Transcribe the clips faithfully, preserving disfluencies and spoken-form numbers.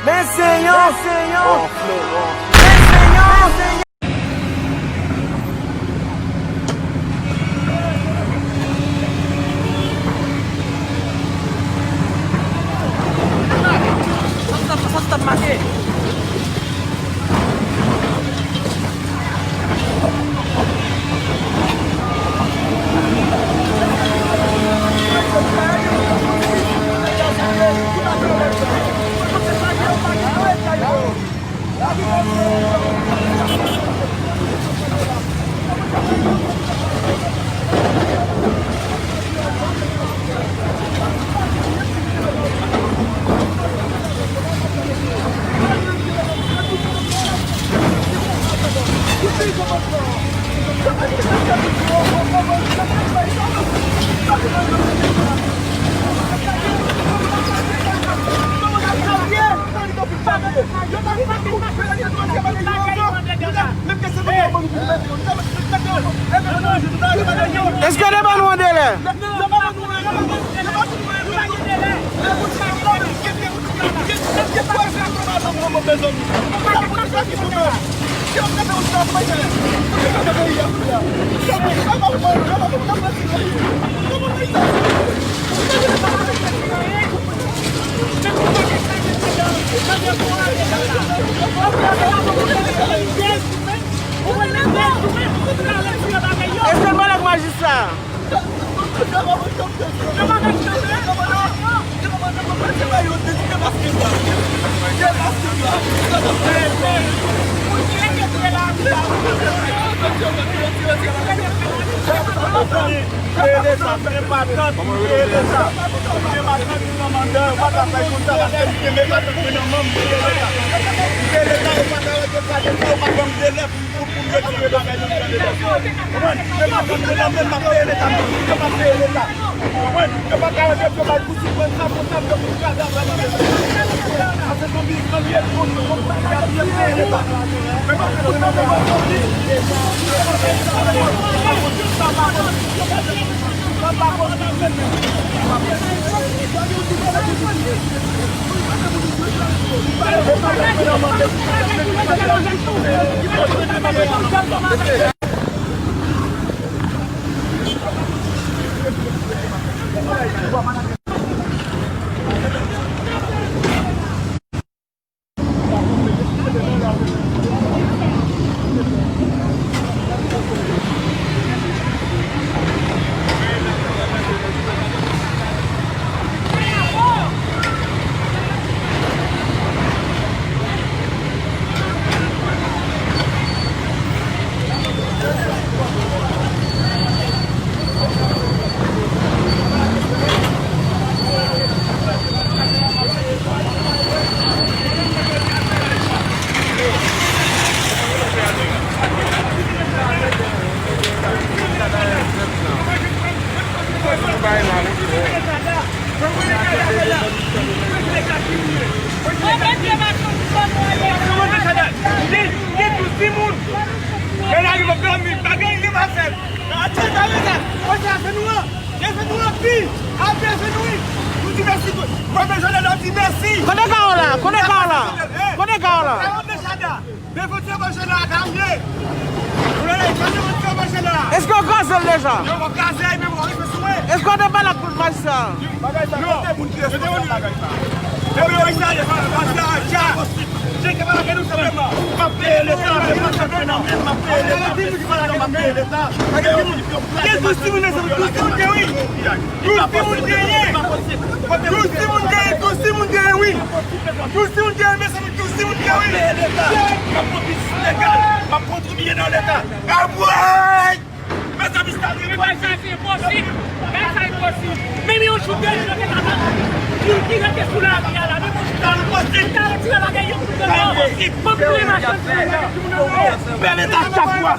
Venseyon! Venseyon! Venseyon! Èske yo te ban nou an delè? Èske l pale ak majistra? Pou, pou m retire bagay nan men leta. Konprann? Yo pa konn de la menm, m ap peye leta menm. Yo pa peye leta. Konprann? Yo pa ka antre, yo bay kouti pran sa, pran sa, yo pou kraze avè nan leta. Ase zanmi, zanmi, e pou, pou, pou, pou, peye leta. Men pa fè tout nan men zanmi. Sa pa posib. Gen, gen douz timoun. Lè n arive, fè mi, pa gen li, pa fè. Atè, ta rete. Wè sa, se nou an. Lè se nou an, fi. Atè, se nou, wi. Nou di mèsi. Mwen, men, Jodel, nou di mèsi. Kote Kaola? Kote Kaola? Kote Kaola? Kaola, men, Jada. Men fò ti evanjil la ka ye. Ou lè, fò ti evanjil la. Èske yo kraze l deja? Yo, yo kraze, men bon, respè sou mwen. Èske w te pale ak majistra a? Bagay sa, kote moun ki responsab bagay sa? Epi yo instale pastè a dja. Jan ke pa lage nou senpleman. M ap peye leta, men m ap peye leta, men m ap peye leta. Gen douz timoun nan, douz timoun gen, wi. Douz timoun genyen. Douz timoun genyen, douz timoun genyen, wi. Douz timoun genyen, mezanmi, douz timoun genyen, wi. M ap pran biznis legal, m ap kontribiye nan leta. Anmwey! Mezanmi, sa rive. Bagay sa se enposib. Bagay sa enposib. Menm yon jou, de jou, yo te ka bat moun ki rete sou lari a la. Menm yon jou, ta enposib. Ta retire bagay yo pou de lò. Enposib. Fòk nou leve mache sou lari a. Fè leta chak fwa.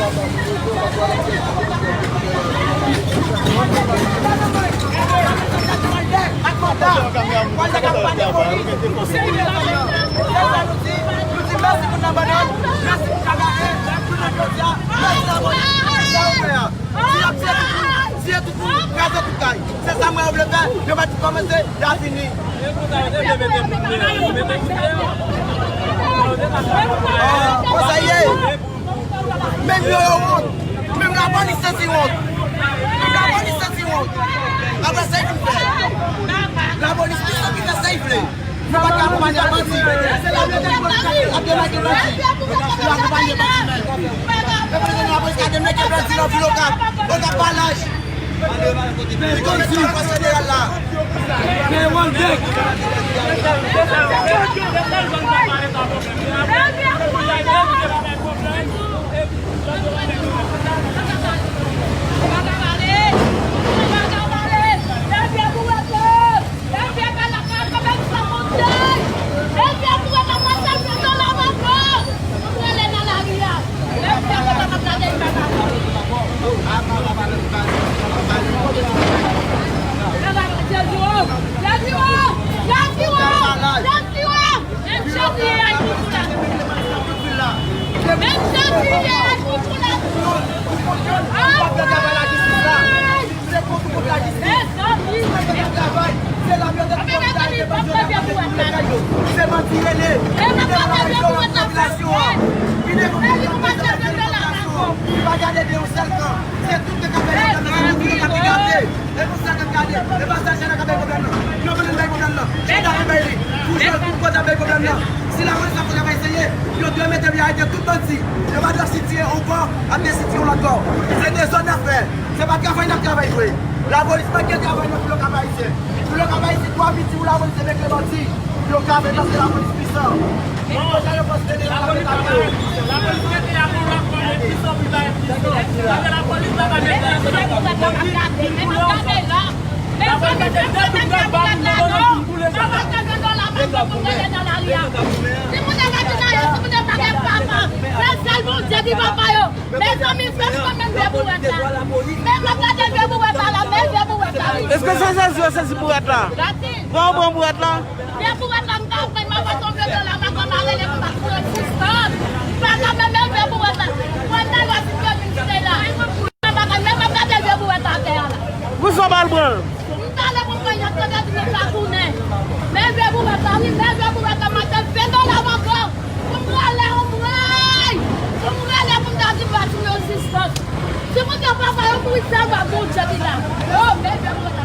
Nou di mèsi pou nan bannann, mèsi pou kagare, jounen jodi a, mèsi la bòs, mèsi sa ou fè a. Si y ap tiye tout moun, tiye tout moun, kraze tout kay. Se sa mwen yo vle fè, yo mèt kòmanse, y a fini. Kòman sa ye? Menm yo, yo wont. Menm lapolis santi wont. Menm lapolis santi wont. Apre sa, y fin fè. Lapolis plis ki fè sa y vle. Nou pa ka akonpanye ak bandi. Se la nou te ap demake bandi. Nou akonpanye bandi menm. E pa lapolis ka demake bandi nan vil Okap. Okap pa laj. Li konn di pwòs jeneral la. Men one take. Se kont, kont lajistis. Mezanmi. Se kont travay. Se la mèt pou kont lajistis. Se bandi rele. Ki devan la rejyon, ki devan popilasyon an. Ki devan popilasyon an. Ki pa gade de yon sèl kan. Se tout nèg k ap fè yon sèl kan. Se tout nèg k ap gade. E pou sa k ap gade. E pa sèl Jana k ap bay pwoblèm nan. Yo konnen bay pwoblèm nan. Jana ki bay li. Pou jòl, pou kote bay pwoblèm nan. Si lapolis ap fè travay serye, yo dwe mete li arete tout bandi. Yo pa dwe sitiye ankò, ap desitiye yon lòt bò. Se dezòd n ap fè. Se pa travay n ap travay vre. Lapolis manke travay nan vil Okap Ayisyen. Vil Okap Ayisyen twò piti pou lapolis te megle bandi. Pou yo ka fè paske lapolis pwisan. Deja yo panse de lapolis ap yo. Lapolis mete a pou lapolis pwisan pou bay pwisan. Paske lapolis la pa mete a pou lapolis pwisan. Lapolis mete de tout nèg ba moun nan boule sa. Mezanmi, fè m konn men vye bouwèt la. Men m ap gade vye bouwèt la la, men vye bouwèt la, wi. Èske se sezi yo sezi bouwèt la? Gade. Bon, bon, bouwèt la. Vye bouwèt la, m ta pran, m ap tonbe nan la, m ap rale le konba pou yo sispann. M pa ka menm vye bouwèt la. Mwen nan lòt vye moun ki te la. M pa ka menm ap gade vye bouwèt la atè a la. Pou sa w pa al pran l? M t ale pou m pran yon tande di nou sa tounen. Men vye bouwèt la, wi, men vye bouwèt la, m ap fè ven dola m ankò. Pou m rale yon bray. Pou m rale pou m ta di pa sou rezistans. Si moun yo pa fè yo mouri sèlman Bondye ki la. Oh, men vye bouwèt la.